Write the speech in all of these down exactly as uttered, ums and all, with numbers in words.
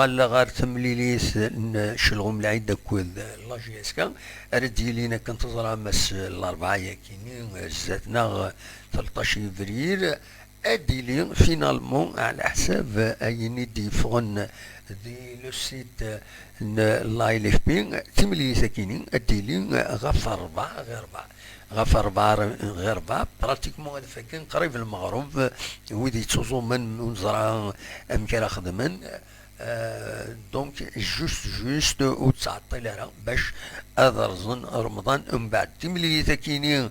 Ɣer temlilit n Celɣum Lɛid akked la J S K ara d-yilin, akken teẓram, ass n larebɛa-yagi-ni, zdat-neɣ, tleṭṭac yebrir, ad d-yili finalement, ɛla ḥsab ayen i d-yeffɣen di le site n la L F P, timlilit-agi-ni ad d-tili ɣef rebɛa ɣer rebɛa. Ɣef rebɛa ɣer rebɛa, pratiquement ad fakken qrib lmeɣreb, wid yettuẓumen ur neẓra amek ara xedmen. Euh, donc, juste, juste, ur ttɛeṭṭil ara bac ad rẓen Remḍan. Mbeɛd, timlilit-agi-ni,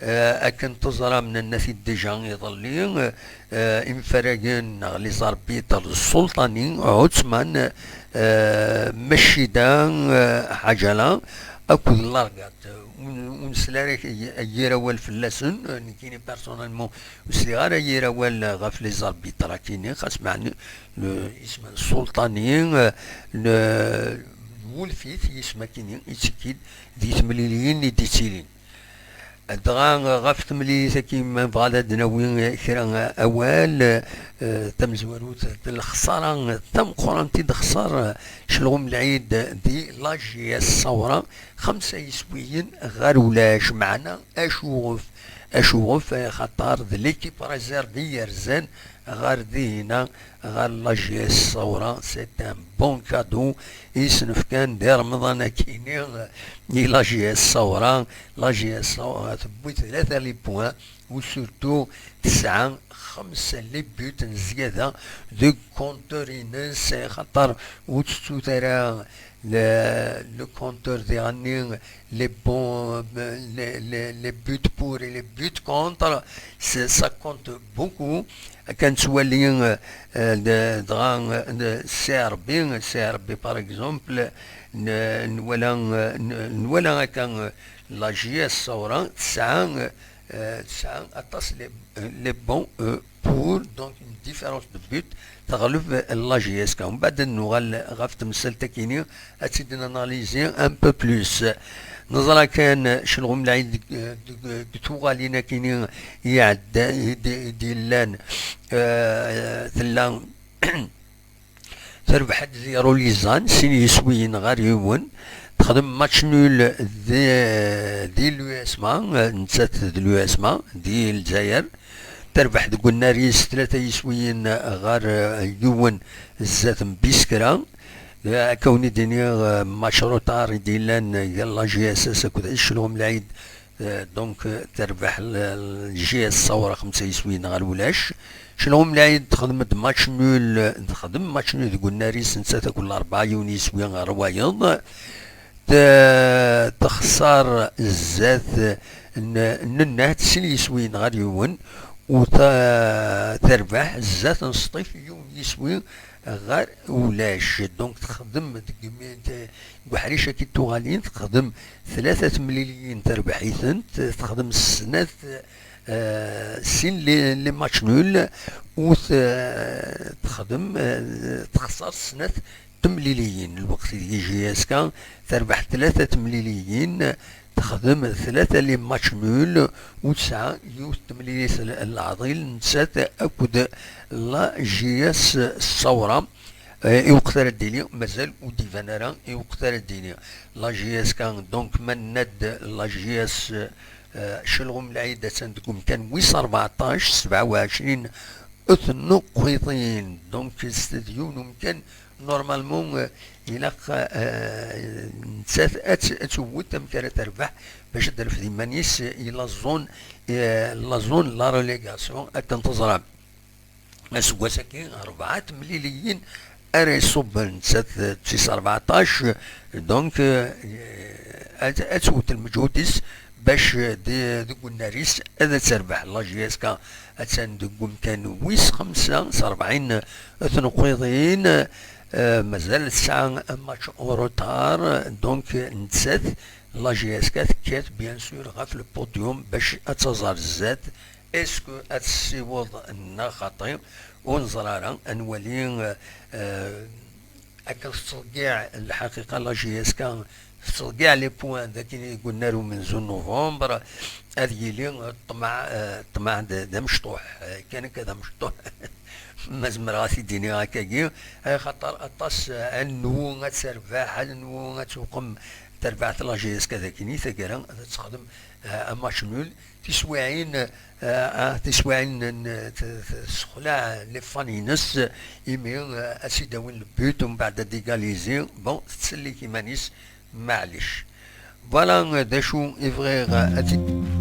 euh, akken teẓram, nenna-t-id déjà iḍelli, euh, imfaragen neɣ les arbitres, Ssulṭani, Ɛutman, euh, Maccida, euh, Ḥaǧala, akked Largat. Ur, ur nesli ara yir awal fell-asen, nekkini personnellement ur sliɣ ara yir awal ɣef les arbitres-agi-ni, xas meɛni, le, isem n Ssulṭani, le, nwulef-it yisem-agi-ni, ittekki-d di temliliyin i d-ittilin. Dɣa ɣef temlilit-agi, ma nebɣa ad d-nawi kra awal, eh, tamezwarut d lexsara tameqqrant i d-texṣer Celɣum Lɛid di la J S Ṣawra, xemsa yiswiyen ɣer ulac. Meɛna acuɣef? Acuɣef? Axaṭer d l'équipe réserve i yerzan ɣer dihina, ɣer la J S Ṣawra. C'est un bon cadeau i sen-fkan di Remḍan-agi-ni i la J S Ṣawra. La J S Ṣawra tewwi tlata les points, u surtout tesɛa xemsa les buts n zzyada deg compteur-ines, axaṭer ur tettut ara le, le compteur diɣenni, les bons, les, les, les buts pour et les buts contre, c'est, ça compte beaucoup. Akken nettwali, euh, d-, dɣa, euh, C R B, C R B par exemple, n-, nwala, euh, n-, nwala akka, euh, la J S Ṣawra tesɛa, euh, tesɛa aṭas les, euh, les bons, euh, pour, donc une différence de but, teɣleb la J S K. Mbeɛd ad nuɣal ɣef temsalt-agi-ni, ad tt-id-nanalizi un peu plus. Neẓra kan Celɣum Lɛid deg, deg, deg tuɣalin-agi-ni iɛedda, i d-, i d-yellan, euh, tella terbeḥ-d di Rulizan, sin yiswiyen ɣer yiwen. Texdem match nul di, di l'U S M A, nettat d l'U S M A di Lezzayer. Terbeḥ deg unnar-is tlata yiswiyen ɣer, eh, yiwen zdat n Biskra. Eh, akka wen-id-iniɣ, eh, match retard i d-yellan gar la J S S akked Celɣum Lɛid. Eh, donc, eh, terbeḥ l-, l-, J S Ṣawra xemsa yiswiyen ɣer ulac. Celɣum Lɛid texdem-d match nul, texdem match nul deg unnar-is, nettat akked Larebɛa, yiwen yiswi ɣer wayeḍ. Te-, texṣer zdat n, n Nennat, sin yiswiyen ɣer yiwen, u ta-, terbeḥ zdat n Sṭif, yiwen yiswi ɣer ulac. Donc, texdem deg imi-, deg uḥric-agi n tuɣalin, texdem tlata temliliyin, terbeḥ-itent, texdem snat, eh, sin les, les matchs nuls, u t-, texdem, eh, texṣer snat temliliyin. Lweqt ideg J S K terbeḥ tlata temliliyin, texdem tlata les matchs nuls, u tesɛa yiwet temlilit n, n leɛḍil, nettat akked la J S Ṣawra. Eh, i weqt ara d-tili, mazal ur d-iban ara i weqt ara d-tili. La J S K, donc, ma nenna-d la J S, eh, Celɣum Lɛid attan deg umkan wis rbeɛṭac, sebɛa u ɛecrin tnuqqiṭin. Donc, c'est yiwen umkan, normalement, eh, ilaq, eh, nettat ad t-, ad tewwet amek ara terbeḥ bac ad d-terfed iman-is i la zone, eh, la zone la relégation, akken teẓram. Aseggas-agi, rebɛa temliliyin ara iṣubben, nettat d tis rbeɛṭac, donc, eh, ad, ad twet lmeǧhud-is bac, eh, di, deg unnar-is ad terbeḥ. La J S K attan deg umkan wis xemsa s rebɛin tnuqqiḍin, eh, mazal tesɛa match en retard, donc, eh, nettat, la J S K tekkat, bien sûr, ɣef le podium bac ad taẓ ar zdat. Est-ce que ad tessiweḍ neɣ xaṭi? Ur neẓri ara. Ad nwali, eh, eh, akken tettḍeyyiɛ lḥaqiqa la J S K Teṭṭfeḍ kkaɛ les points d akken i deg unnar umenzu n novembre, ad yili ṭṭmeɛ, eh, ṭṭmeɛ d, d amecṭuḥ, eh, kan akka d amecṭuḥ. Ma zemreɣ ad t-id-iniɣ akkagi, eh, xaṭer aṭas, eh, ad nenwu ad terbeḥ, ad nenwu ad tuqem terbaɛt la J S K, d akken i taggara ad texdem, eh, un match nul. Tiswiɛin, eh, eh, tiswiɛin n, t-, t-, tessexlaɛ les fans-ines, imi, eh, ad s-id-awin le but, umbeɛd ad égaliser, bon, tettsellik iman-is, maɛlic. Voilà, eh, d acu i bɣiɣ, eh, ad t-id-